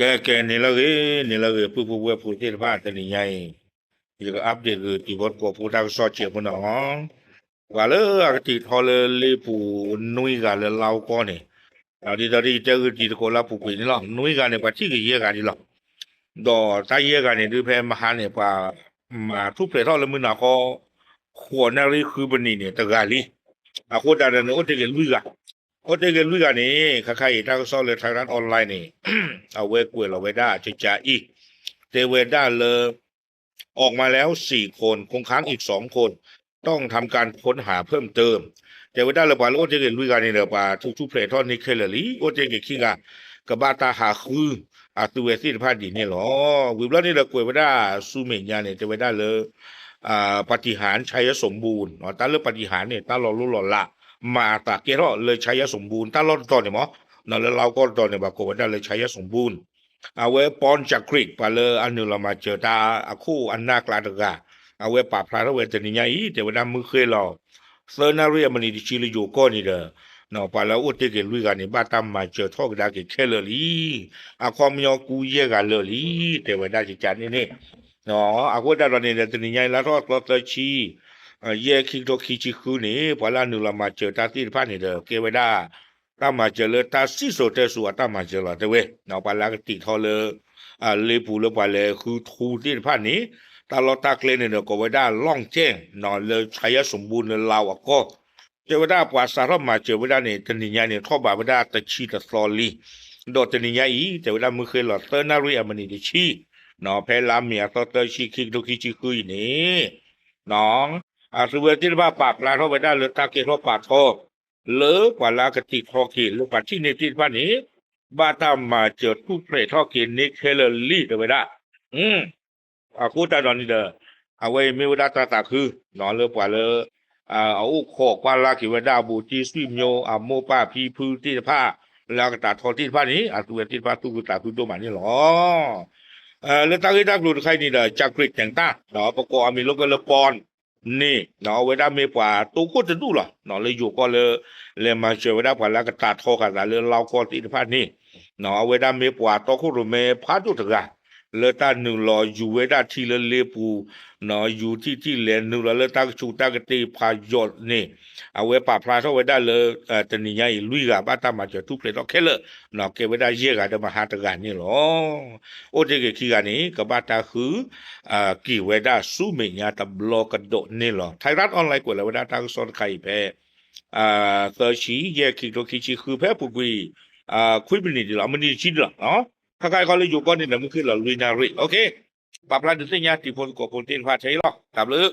ကဲ ကဲ န့ၣ်လၢအဂ့ၤ န့ၣ်လၢအဂ့ၤ ပုၢ်ဖိဝဲၢ်ဖိသ့ၣ်တဖၣ် တနံၤညါအံၤ ယက update ဂ့ၤ တံၤဖိသကိးဖိတၢ်ကစီၣ်စဲးဖိနီၤ, ပှၤလၢအကတံာ်ထီလၢလ့ပူၤနွံဂၤလၢလါအီကူးန့ၣ်, ဒ်သိးဒ်ယတဲဂ့ၤတံၤသကိးလၢအပူၤကွံာ်န့ၣ်လီၤ, နွံဂၤန့ၣ် ပှၤထံၣ်က့ၤယဲၢ်ဂၤဒ်လီၤ. ဒီးတၢ်ယဲၢ်ဂၤန့ၣ်ဒုးဖဲမဟါန့ၣ် ပှၤမၤထူၣ်ဖျဲးထီၣ်လၢမုၢ်နၤခီ ဃိးနၣ်ရံၣ်ဃုပနံးန့ၣ် တဂၤလံ. အဃိသတးဒီးန့ၣ် အိၣ်တ့ၢ်က့ၤလွံၢ်ဂၤ, အိၣ်တ့ၢ်က့ၤလွံၢ်ဂၤန့ၣ် ခဲခါအံၤတၢ်ကစီၣ်လၢ Thairath Online န့ၣ် အဝဲကွဲးလီၤဝဲဒၣ်ကကးအံၤ, တဲဝဲဒၣ်လၢ ออกมาแล้วสี่คน คงค้างอีกสองคน ต้องทำการค้นหาเพิ่มเติม တဲဝဲဒၣ်လၢပှၤလၢအိၣ်တ့ၢ်က့ၤလွံၢ်ဂၤန့ၣ်ဒီး ပှၤထူၣ်ထူၣ်ဖျဲးထီၣ်န့ၢ်ခဲလၢာ်လံ, အိၣ်တ့ၢ်က့ၤခံဂၤ ကဘၣ်တၢ်ဟးဃု အသုဝဲသ့ၣ်တဖၣ်ဒ်န့ၣ်လီၤ. ဝံၤဘျီန့ၣ်ဒီးကွဲးဝဲဒၣ်ဆူမဲာ်ညါန့ၣ် တဲဝဲဒၣ်လၢ ปาฏิหาริย์ ชัยสมบูรณ์ တၢ်လၢ ปาฏิหาริย์ န့ၣ် တၢ်လီၤလိၢ်လီၤလး မၤအသးကဲထီၣ်လၢ ชัยสมบูรณ์ တၢ်လီၢ်တတီၤန့ၣ်မး, လၢလါအီကူးတတီၤန့ၣ် ပှၤကိးဝဲဒၣ်လၢ ชัยสมบูรณ์ အဝဲ ปอน จักริด ပှၤလၢအနုာ်လီၤမၤစၢၤတၢ်အခိၣ်အနၢ်ကျါတဂၤ, အဝဲပာ်ဖျါထီၣ်ဝဲတနံၤညါအံၤ တဲဝဲဒၣ်မုၢ်ဃ့ၢ်လီၤ သၢနၣ်ရံၣ်အမံးနံးတဆံလၢယိၤကီၢ်န့ၣ်ဒီး ပှၤလၢအအိၣ်တ့ၢ်က့ၤလွံၢ်ဂၤန့ၣ် ဘၣ်တၢ်မၤစၢၤထီၣ်ကဒါက့ၤခဲလၢာ်လံ. အခီပညီကူယဲၢ်ဂၤလၢာ်လံ, တဲဝဲဒၣ်ကကးန့ၣ်န့ၣ် အဃိသတးဒီးန့ၣ်ဒီး တနံၤညါအံၤလါထီၣ်သီသၢဆံ ယဲၢ်ခံကထိခံဆံဃုန့ၣ် ပှၤလၢအနုာ်လီၤမၤစၢၤတၢ်သ့ၣ်တဖၣ်န့ၣ်ဒီး ကဲဝဲဒၣ် တၢ်မၤစၢၤလၢတၢ်စံၣ်စိၤတဲစိၤအတၢ်မၤစၢၤလီၤ တဲဝဲ, ပှၤလၢအကတံာ်ထီလၢ လ့ပူၤလၢပှၤလဲၤဃုထူသ့ၣ်တဖၣ်န့ၣ် တၢ်လီၢ်တၢ်ကျဲန့ၣ်ဒီး ကိးဝဲဒၣ် ล่องแก่ง လၢ ชัยสมบูรณ์ လၢလါအီကူး, တဲဝဲဒၣ်ပှၤစးထီၣ်မၤစၢၤဝဲဒၣ်န့ၣ် တနံၤညါန့ၣ် ထီၣ်ဘးဝဲဒၣ်တဆံတသီလံ. ဒီးတနံၤညါအံၤ တဲဝဲဒၣ်မုၢ်ဃ့ၢ်လီၤသၢနၣ်ရံၣ်အမံးနံးတဆံ ဖဲလါမ့ၤအသီသၢဆံ ခံကထိခံဆံဃုအံၤန့ၣ် အသုဝဲသ့ၣ်တဖၣ်ပာ်ဖျါထီၣ်ဝဲဒၣ်လၢတၢ်ကဲထီၣ်ပာ်ထီ လၢပှၤလၢအကတံာ်ထီက့ၤ လၢပှၤထံၣ်န့ၢ်သ့ၣ်တဖၣ်န့ၣ် ဘၣ်တၢ်မၤစၢၤထူၣ်ဖျဲးထီၣ်က့ၤန့ၢ်ခဲလၢာ်လံ တဲဝဲဒၣ်. အဃိသတးဒီးန့ၣ်ဒီး အဝဲအံၤမ့ၢ်ဝဲဒၣ်တၢ်သးခု လၢပှၤလၢ အအိၣ်ခိးကွၢ်လၢ်က့ၤဝဲဒၣ် ဘိၣ်ကၠံ စွံၣ်မိ အမိၢ်ပၢ်ဖံဖုသ့ၣ်တဖၣ် လၢအကတံာ်ထီသ့ၣ်တဖၣ်န့ၣ် အသုဝဲသ့ၣ်တဖၣ်သူၣ်ခုသးခုဒိၣ်မးန့ၣ်လီၤ. လၢတၢ်ဂ့ၢ်တၢ်ကျိၤတခါအံၤန့ၣ်ဒီး จักริด แต่งตั้ง ပကိးအမံၤလိကွဲလၢ ปอน န့ၣ် အဝဲဒၣ်မ့ၢ်ပှၤတိခိၣ်တဒူၣ်လီၤ လၢယိၤကီၢ်လၢ လဲၤမၤစၢၤဝဲဒၣ်ပှၤလၢအကတံာ်ထီဃာ်သးလၢလါအီကူးသ့ၣ်တဖၣ်န့ၣ် အဝဲဒၣ်မ့ၢ်ပှၤတီခိၣ်ရိၣ်မဲဖးဒိၣ်တဂၤ လၢတၢ်နုာ်လီၤယူၤဝဲဒၣ်ထံလၢလ့ပူၤ ယူၤထံထံလဲၤနုာ်လီၤလၢတၢ်ကဆူးတၢ်ကတ့ၤဖးယိာ်န့ၣ် အဝဲပာ်ဖျါထီၣ်ဝဲဒၣ်လၢ တနံၤညါအံၤလွံၢ်ဂၤဘၣ်တၢ်မၤစၢၤထူၣ်ဖျဲးထီၣ်ခဲလၢာ် ကဲဝဲဒၣ်ယဲၢ်ဂၤဒီးမဟါတဂၤန့ၣ်လီၤ. အိၣ်တ့ၢ်က့ၤခံဂၤန့ၣ် ကဘၣ်တၢ်ဃု က့ၤဝဲဒၣ်ဆူမဲာ်ညါတဘျီကဒီးန့ၣ်လီၤ. Thairath Online ကွဲးလီၤဝဲဒၣ်တၢ်ကစီၣ်တခါအံၤဖဲ သၢဆံ ယဲၢ် ခံကထိခံဆံဃု ဖဲအပူၤကွံာ် ခွံမံးနံးဒံးလီၤ မံးနံးတဆံဒံးလီၤ. ခဲခါအံၤခီလၢယိၤကီၢ်န့ၣ်ဒီး မုၢ်ဃ့ၢ်လီၤလွံၢ်နၣ်ရံၣ် ပာ်ဖျါဒုးသ့ၣ်ညါတံၤဖိသကိးဖိသ့ၣ်တဖၣ်ထဲအံၤလီၤ. တၢ်ဘျုး